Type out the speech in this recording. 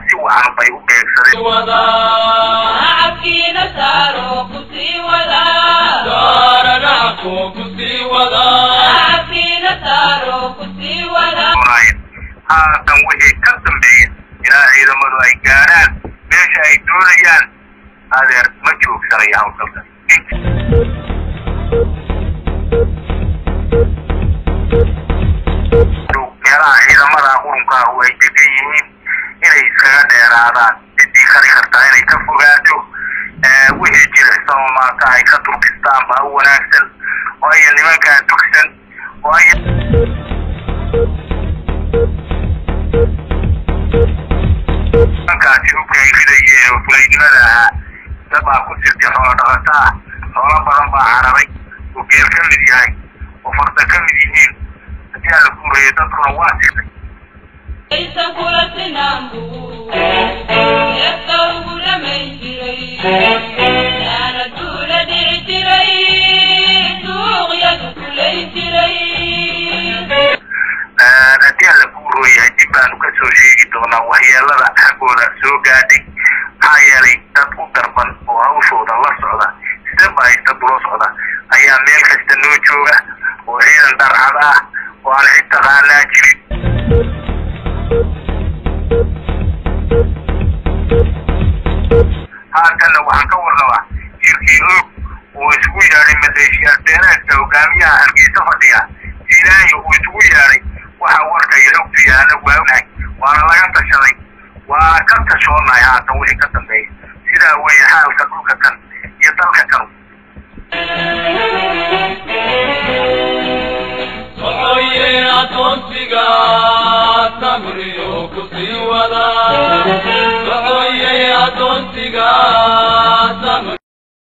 Si wacan bay u beegsadeen. Haatan wixii ka dambeeya ilaa ciidamadu ay gaadhaan meesha ay doonayaan, adeer, ma joogsanaya hawlgalka. Meelaha ciidamada qurunka ah ay degan yihiin inay iskaga dheeraadaan, ciddii kari kartaa inay ka fogaato, wixii jilicsan oo maanta ay ka durkistaan baa u wanaagsan, waayo nimankaa dugsan, waayo nimankaasi hubka ay ridayeen oo fulaynimada ahaa dad baa ku sirtay xoolo dhaqato ah. Xoolo badan baa cararay oo geel ka mid yahay oo farda ka mid yihiin. Haddii Alla kuuraya, dadkuna waa sirtay. Haddii Alla kuu rooyahay, dib baanu kasoo sheegi doonaa waxyeelada xaggooda soo gaadhay, maxaa yeelay dad u darban oo hawshooda la socda, step by step ula socda ayaa meel kasta noo jooga, oo ciidan dharcad ah oo aan cid taqaanaa jirin. Haatanna waxaan ka warrabaa jirkii Oog uu isugu yeedhay maleeshiyaad beenaadka hogaamiyaha Hargeysa fadhiya Jiilaayo uu isugu yeedhay. Waxa warka iyo xogtu yaana waa ognahay, waana laga tashaday, waana ka tashoonahay. Haatan wixii ka dambeeya sidaa weeye xaalka dhulka kan.